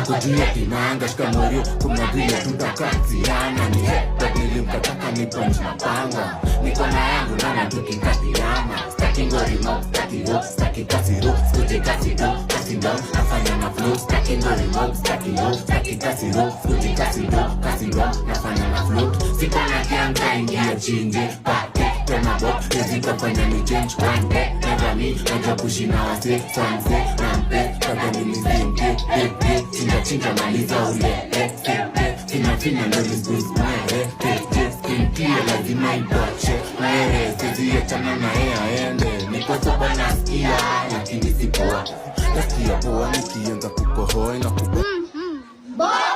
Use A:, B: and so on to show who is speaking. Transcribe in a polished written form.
A: Ako juu ya kinanga, shikamorio, kuna vile tutakatiana. Ni headbutt nilimkataka ni punch na panga. Niko na yangu nana tukikatiana. Staki ngori mob, staki hope, staki kasiro, skuje kasi do, kasi down, nafanya na flow. Staki ngori mob, staki hope, staki kasiro, skuje kasi do, kasi down, nafanya na flow. Siko na kianga, ingia chinje, pake, tena bop, hezi kafanya ni change one day, never me, naja kushina wase, sanse, nampe, kaga nilizimke, eh, chinja chinja maliza ule, eh, eh, eh, finya finya ndo nisqueeze mwere, eh, eh, skin clear lazima ibache, mwere, sizi achana na yeye aende, niko sober nasikia, lakini si poa, nasikia poa nikianza kukohoa na kubo
B: Boy.